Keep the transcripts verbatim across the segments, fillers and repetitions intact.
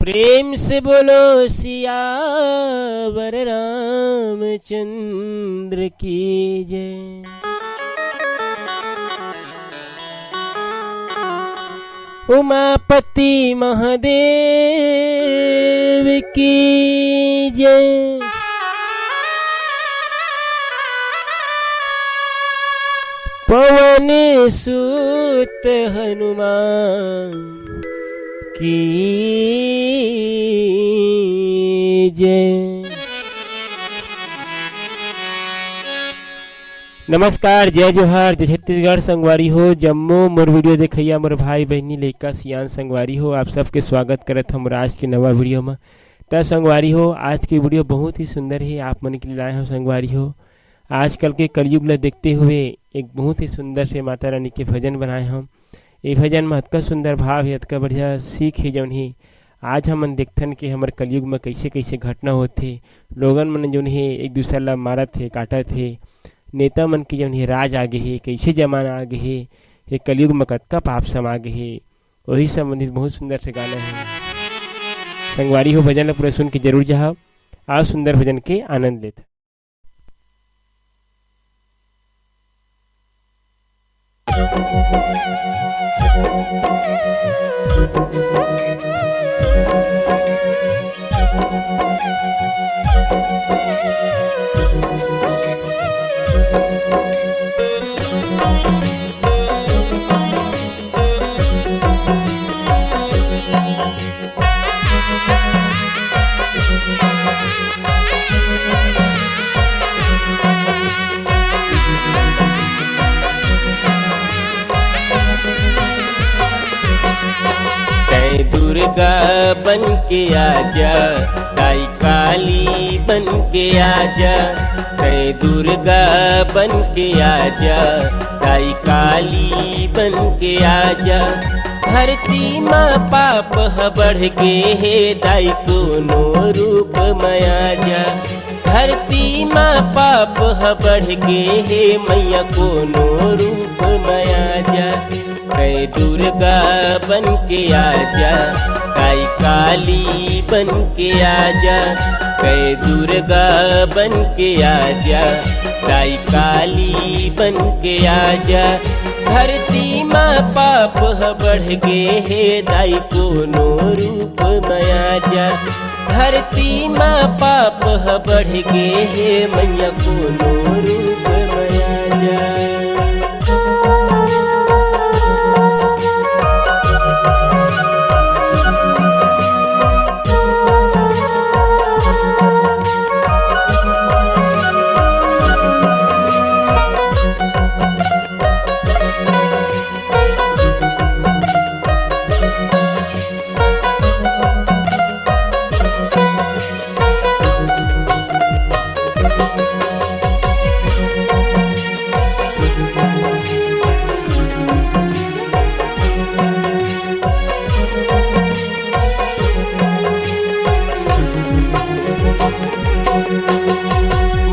प्रेम से बोलो सियावर रामचंद्र की जय। उमापति महादेव की जय। पवन सुत हनुमान की जय। नमस्कार, जय जोहार, जय छत्तीसगढ़। संगवारी हो, जम्मो मोर video देखइया, मोर भाई बहिनी, लइका सियान संगवारी हो, आप सबके स्वागत करत हम आज के नवा video म। त संगवारी हो, आज के video बहुत ही सुंदर हे, आप मन के लिए लाए हो संगवारी हो। आजकल के कलयुग ल देखते हुए एक बहुत ही सुंदर से माता रानी के भजन बनाए हम। ये भजन म अतका सुंदर भाव हे, अतका बढ़िया सीख हे, जौन हे आज हमन देखथन कि हमर कलयुग म कइसे-कइसे घटना होथे। लोगन मन जौन हे एक दूसर ला मारत हे, काटत हे। नेता मन के जौन हे राज आगे हे, कइसे जमाना आगे हे, ये कलयुग म कतका पाप समा गे हे, वही संबंधित बहुत सुंदर से गाना हे। संगवारी हो, भजन ला पूरा सुन के जरूर जाहा, आज सुंदर भजन के आनंद लेत। तैं दुर्गा बन के आजा, दाई काली बन के आजा। तैं दुर्गा बन के आजा, दाई काली बन के आजा। धरती म पाप ह बढ़ गे हे, दाई कोनो रूप म आजा। धरती म पाप ह बढ़ गे हे, मैया कोनो रूप म आजा। तैं दुर्गा बन के आजा, दाई काली बन के आजा। तैं दुर्गा बन के आजा, दाई काली बन के आजा। धरती म पाप ह बढ़ गे हे, दाई कोनो रूप म आजा। धरती म पाप ह बढ़ गे हे, मैया कोनो रूप म आजा।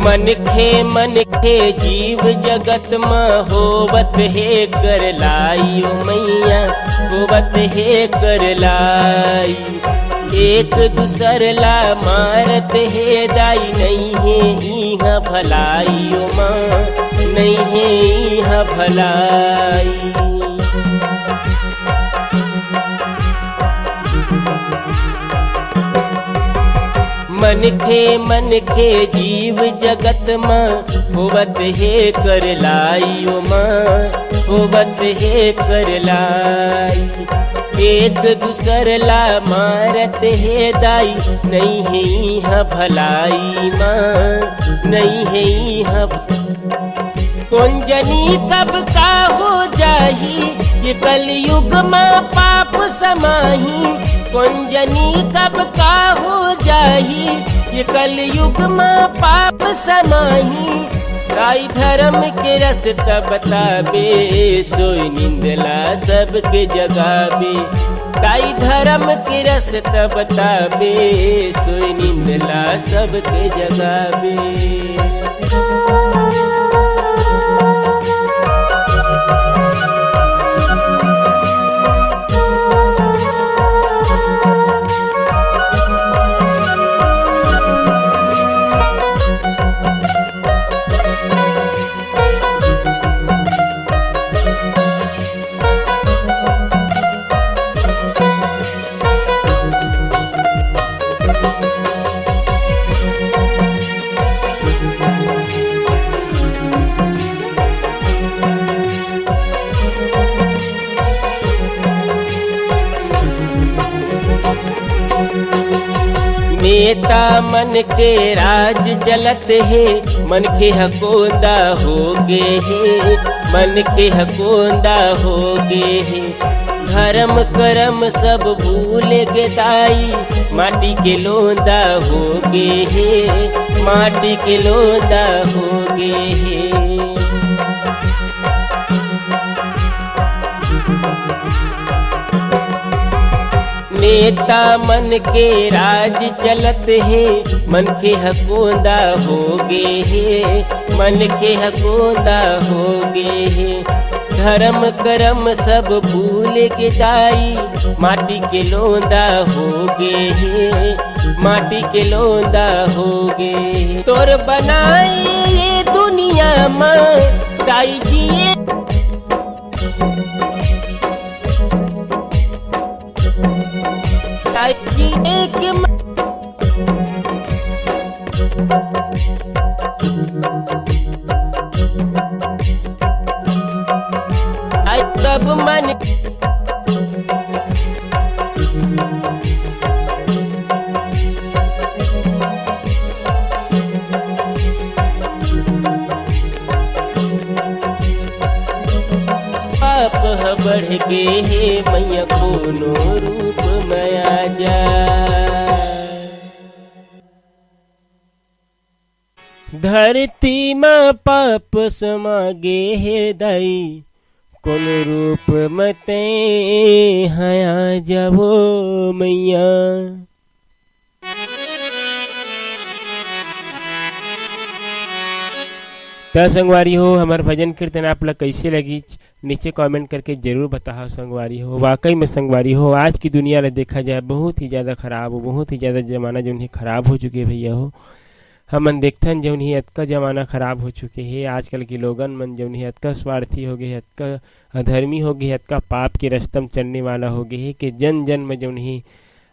मनखे, मनखे जीव जगत म होवत हे करलाई ओ मैया, होवत हे करलाई। एक दूसर ला मारत हे दाई, नइ हे इहाँ भलाई ओ माँ, नइ हे इहाँ भलाई। मनखे, मनखे जीव जगत म होवत हे करलाई ओ माँ, होवत हे करलाई। एक दूसर ला मारत हे दाई, नइ हे इहाँ भलाई माँ, नइ हे इहाँ भ-, कोन जनी कब का हो जाही, ये कलयुग म पाप समाही। कोन जनी कब का हो जाही, ये कलयुग म पाप समाही। दाई धरम के रस्ता बताबे, सोय निंदला सबके जगाबे। दाई धरम के रस्ता बताबे, सोय निंदला सबके जगाबे। नेता मन के राज चलत हे, मनखे ह कोंदा हो गे हे, मनखे ह कोंदा हो गे हे। धर्म करम सब भूल गे दाई, माटी के लोंदा हो गे हे, माटी के लोंदा हो गे हे। नेता मन के राज चलत हे, मनखे ह कोंदा हो गे हे, मनखे ह कोंदा हो गे हे। धर्म करम सब भूल के दाई, माटी के लोंदा हो गे हे, माटी के लोंदा हो गे हे। तोर बनाई ये दुनिया म दाई जी, ताकि एक म- आई तब मन पाप ह बढ़ गे हे मैया, कोनो रूप म आ जा। धरती म पाप समा गे हे दाई, कोनो रूप म ते ह आ जावो मैया। त संगवारी हो, हमर भजन कीर्तन आप ला कइसे लगिस, नीचे comment करके जरूर बताओ संगवारी हो। वाकई में संगवारी हो, आज की दुनिया ला देखा जाए, बहुत ही ज्यादा खराब हो, बहुत ही ज्यादा जमाना जौन हे खराब हो चुके हे भैया हो। हमन देखथन जौन हे अतका जमाना खराब हो चुके हे, आजकल के लोगन मन जौन हे अतका स्वार्थी हो गे हे, अतका अधर्मी हो गे हे, अतका पाप के रस्ता म चलने वाला हो गे हे कि जन जन म जौन हे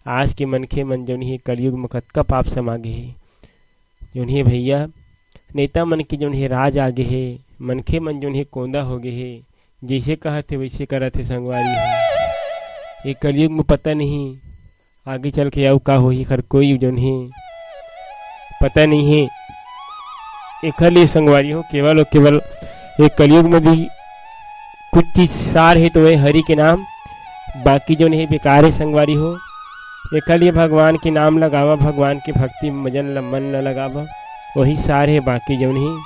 आज के मनखे मन जौन हे कलयुग म कतका पाप समा गे हे। जौन हे भैया, नेता मन के जौन हे राज आ गे हे, मनखे मन जौन हे कोंदा हो गे हे, जइसे कहत हे वइसे करत हे संगवारी हो। ये कलयुग म पता नहीं आगे चल के अउ का होही, एखर कोई जौन हे पता नहीं हे। एखर लिए संगवारी हो, केवल अउ केवल ये कलयुग म भी कुछ चीज सार हे तो वह हरि के नाम, बाकी जौन हे बेकार हे संगवारी हो। एखर लिए भगवान के नाम लगावा, भगवान के भक्ति म जन ल मन न लगावा, वही सार हे, बाकी जौन हे,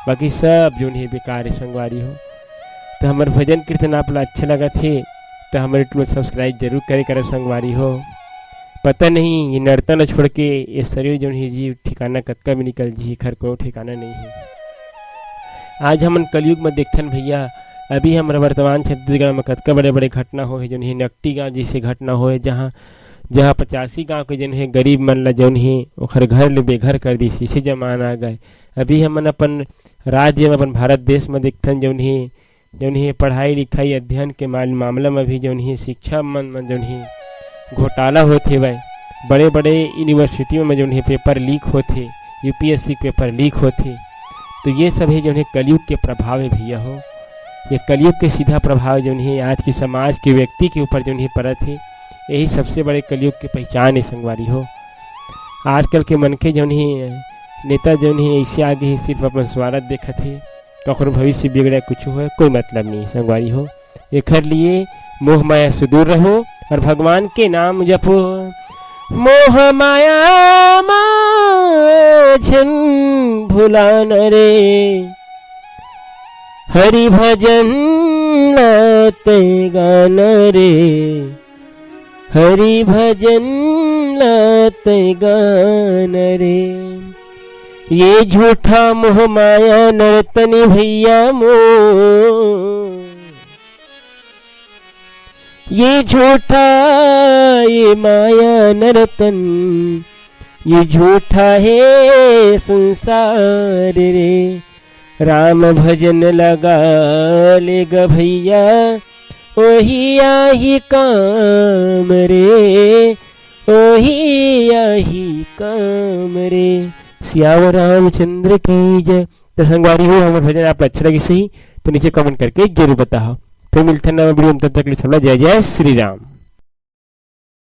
बाकी सब जौन हे बेकार हे संगवारी हो। तो हमर भजन कीर्तन आप ला अच्छा लगत हे तो हमर YouTube subscribe जरूर करे करव संगवारी हो। पता नहीं ये नर्तन ल छोड़ के ये शरीर जौन हे जीव ठिकाना कतका भी निकल जी, एखर कोनो ठिकाना नहीं हे। आज हमन कलयुग म देखथन भैया, अभी हमर वर्तमान छत्तीसगढ़ म कतका बड़े-बड़े घटना होए हे, जौन हे नकटी गांव जइसे घटना होए, जहां, जहां पचासी गांव के जौन हे गरीब मन ला जौन हे ओखर घर ले बेघर कर दिस, इसे जमाना आ गए। अभी हमन अपन राज्य म, अपन भारत देश म देखथन जौन हे, जौन हे पढ़ाई लिखाई अध्ययन के माल-, मामला म भी जौन हे शिक्षा मन म जौन हे घोटाला होत हेवय, बड़े-बड़े university म जौन हे paper leak होत हे, U P S C के paper leak होत हे। तो ये सब हे जौन हे कलयुग के प्रभाव हे भैया हो। ये कलयुग के सीधा प्रभाव जौन हे आज के समाज के व्यक्ति के ऊपर जौन हे परत हे, यही सबसे बड़े कलयुग के पहचान हे संगवारी हो। आजकल के मनखे जौन हे नेता जौन हे ऐसे आगे हे, सिर्फ अपन स्वार्थ देखत हे, कखरो भविष्य बिगड़े कुछ होए कोई मतलब नहीं संगवारी हो। एखर लिए मोह माया से दूर रहो और भगवान के नाम जपो। मोह माया मा झन भुलान रे, हरि भजन ला तै गान रे, हरि भजन ला तै गान रे। ये झूठा मोह माया नर्तनी भैया मोर, ये झूठा ये माया नर्तन, ये झूठा हे संसार रे। राम भजन लगा ले ग भैया, ओही आही काम रे, ओही आही काम रे। सियावर रामचंद्र की जय। तो संगवारी हो, हमर भजन आप अच्छा लगिस होही तो नीचे comment करके जरूर बताओ। फिर मिलते हैं नवा video में, तब तक के लिए सबला जय जय श्री राम।